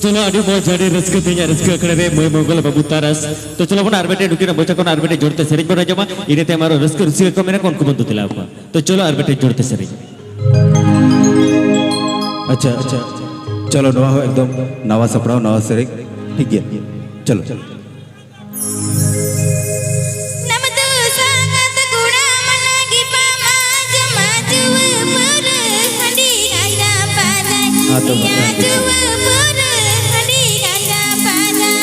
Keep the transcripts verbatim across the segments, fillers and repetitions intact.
ᱪᱚᱞᱚ, ᱟᱹᱰᱤ ᱢᱚᱡᱽ, ᱟᱹᱰᱤ ᱨᱟᱹᱥᱠᱟᱹ ᱛᱮᱦᱮᱧᱟᱜ ᱨᱟᱹᱥᱠᱟᱹ ᱟᱠᱷᱲᱟ ᱨᱮ ᱢᱟᱹᱭ ᱢᱚᱝᱜᱚᱞ ᱵᱟᱹᱵᱩ ᱛᱟᱨᱟᱥ᱾ ᱛᱚ ᱪᱚᱞᱚ ᱵᱚᱱ ᱟᱨ ᱢᱤᱫᱴᱮᱱ ᱱᱩᱠᱤᱱᱟᱜ ᱢᱚᱪᱟ ᱠᱷᱚᱱ ᱟᱨ ᱢᱤᱫᱴᱮᱱ ᱡᱳᱨᱛᱮ ᱥᱮᱨᱮᱧ ᱵᱚᱱ ᱟᱸᱡᱚᱢᱟ, ᱤᱱᱟᱹ ᱛᱟᱭᱚᱢ ᱟᱨᱚ ᱨᱟᱹᱥᱠᱟᱹ ᱨᱩᱥᱤᱠᱟ ᱠᱚ ᱢᱮᱱᱟᱜ ᱠᱚᱣᱟ, ᱩᱱᱠᱩ ᱵᱚᱱ ᱫᱮᱞᱟ ᱟᱠᱚᱣᱟ᱾ ᱛᱚ ᱪᱚᱞᱚ ᱟᱨ ᱢᱤᱫᱴᱮᱱ ᱡᱳᱨᱛᱮ ᱥᱮᱨᱮᱧ᱾ ᱟᱪᱪᱷᱟ, ᱟᱪᱪᱷᱟ, ᱪᱚᱞᱚ, ᱱᱚᱣᱟ ᱦᱚᱸ ᱮᱠᱫᱚᱢ ᱱᱟᱣᱟ ᱥᱟᱯᱲᱟᱣ, ᱱᱟᱣᱟ ᱥᱮᱨᱮᱧ, ᱴᱷᱤᱠ ᱜᱮᱭᱟ, ᱪᱚᱞᱚ, ᱪᱚᱞᱚ᱾ ᱱᱟᱢᱫᱩ ᱥᱟᱸᱜᱟᱛ ᱠᱚᱲᱟ ᱢᱟᱱᱟ ᱜᱮ ᱵᱟᱢ ᱟᱸᱡᱚᱢᱟ, ᱡᱩᱣᱟᱹ ᱯᱟᱹᱣᱨᱟᱹ ᱦᱟᱺᱰᱤ ᱜᱟᱸᱡᱟ ᱯᱟᱱᱟᱭ᱾ ᱟᱫᱚ ᱵᱟᱠᱷᱟᱱ ᱡᱩᱣᱟᱹ ᱯᱟᱹᱣᱨᱟᱹ ᱦᱟᱺᱰᱤ ᱜᱟᱸᱡᱟ ᱯᱟᱱᱟᱭ᱾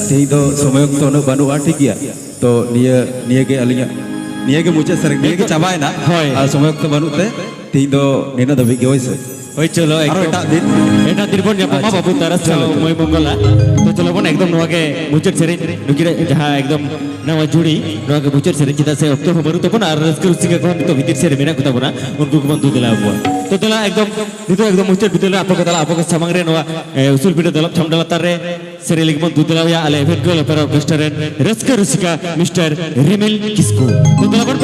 ᱛᱮᱦᱮᱧ ᱫᱚ ᱥᱚᱢᱚᱭ ᱚᱠᱛᱚ ᱩᱱᱟᱹᱜ ᱵᱟᱹᱱᱩᱜᱼᱟ, ᱴᱷᱤᱠ ᱜᱮᱭᱟ᱾ ᱛᱚ ᱱᱤᱭᱟᱹ ᱱᱤᱭᱟᱹ ᱜᱮ ᱟᱹᱞᱤᱧᱟᱜ, ᱱᱤᱭᱟᱹ ᱜᱮ ᱢᱩᱪᱟᱹᱫ ᱥᱮᱨᱮᱧ, ᱱᱤᱭᱟᱹ ᱜᱮ ᱪᱟᱵᱟᱭᱮᱱᱟ᱾ ᱦᱳᱭ᱾ ᱟᱨ ᱥᱚᱢᱚᱭ ᱚᱠᱛᱚ ᱵᱟᱹᱱᱩᱜ ᱛᱮ ᱛᱮᱦᱮᱧ ᱫᱚ ᱱᱤᱱᱟᱹᱜ ᱫᱷᱟᱹᱵᱤᱡ ᱜᱮ, ᱦᱳᱭ ᱥᱮ᱾ ᱦᱳᱭ, ᱪᱚᱞᱚ, ᱟᱨᱚ ᱮᱠᱫᱚᱢ᱾ ᱮᱴᱟᱜ ᱫᱤᱱ᱾ ᱮᱴᱟᱜ ᱫᱤᱱ ᱵᱚᱱ ᱧᱟᱯᱟᱢᱟ, ᱟᱪᱪᱷᱟ᱾ ᱵᱟᱹᱵᱩ ᱛᱟᱨᱟᱥ ᱪᱚᱞᱚ, ᱥᱟᱶ ᱪᱚᱞᱚ᱾ ᱢᱟᱹᱭ ᱢᱚᱝᱜᱚᱞᱟ᱾ ᱛᱚ ᱪᱚᱞᱚ ᱵᱚᱱ ᱮᱠᱫᱚᱢ ᱱᱚᱣᱟ ᱜᱮ ᱢᱩᱪᱟᱹᱫ ᱥᱮᱨᱮᱧ, ᱱᱩᱠᱤᱱᱟᱜ ᱡᱟᱦᱟᱸ ᱮᱠᱫᱚᱢ ᱱᱟᱣᱟ ᱡᱩᱲᱤ, ᱱᱚᱣᱟ ᱜᱮ ᱢᱩᱪᱟᱹᱫ ᱥᱮᱨᱮᱧ, ᱪᱮᱫᱟᱜ ᱥᱮ ᱚᱠᱛᱚ ᱦᱚᱸ ᱵᱟᱹᱱᱩᱜ ᱛᱟᱵᱚᱱᱟ ᱟᱨ ᱨᱟᱹᱥᱠᱟᱹ ᱨᱩᱥᱤᱠᱟ ᱠᱚᱦᱚᱸ ᱱᱤᱛᱚᱜ ᱵᱷᱤᱛᱤᱨ ᱥᱮᱫ ᱨᱮ ᱢᱮᱱᱟᱜ ᱠᱚᱛᱟ ᱵᱚᱱᱟ, ᱩᱱᱠᱩ ᱠᱚᱵᱚᱱ ᱫᱩ ᱫᱮᱞᱟ ᱟᱠᱚᱣᱟ᱾ ᱛᱚ ᱫᱮᱞᱟ ᱮᱠᱫᱚᱢ ᱱᱤᱛᱚᱜ ᱮᱠᱫᱚᱢ ᱢᱩᱪᱟᱹᱫ ᱵᱤᱫᱟᱹᱞ ᱨᱮ ᱟᱯᱮ ᱠᱚ ᱛᱟᱞᱟ ᱟᱵᱚ ᱠᱚ ᱥᱟᱢᱟᱝ ᱨᱮ ᱱᱚᱣᱟ, ᱮ, ᱩᱥᱩᱞ ᱵᱤᱰᱟᱹ ᱫᱟᱞᱚᱵ ᱪᱷᱟᱢᱰᱟ ᱞᱟᱛᱟᱨ ᱨᱮ ᱥᱮᱨᱮᱧ ᱞᱟᱹᱜᱤᱫ ᱵᱚᱱ ᱫᱩ ᱫᱮᱞᱟᱣᱭᱟ ᱟᱞᱮ ᱮᱵᱷᱮᱱ ᱜᱟᱨᱞ ᱚᱯᱮᱨᱟ ᱚᱨᱠᱮᱥᱴᱨᱟ ᱨᱮᱱ ᱨᱟᱹᱥᱠᱟᱹ ᱨᱩᱥᱤᱠᱟ ᱢᱤᱥᱴᱟᱨ ᱨᱤᱢᱤᱞ ᱠᱤᱥᱠᱩ᱾ ᱛᱚ ᱫᱮᱞᱟ ᱵᱚᱱ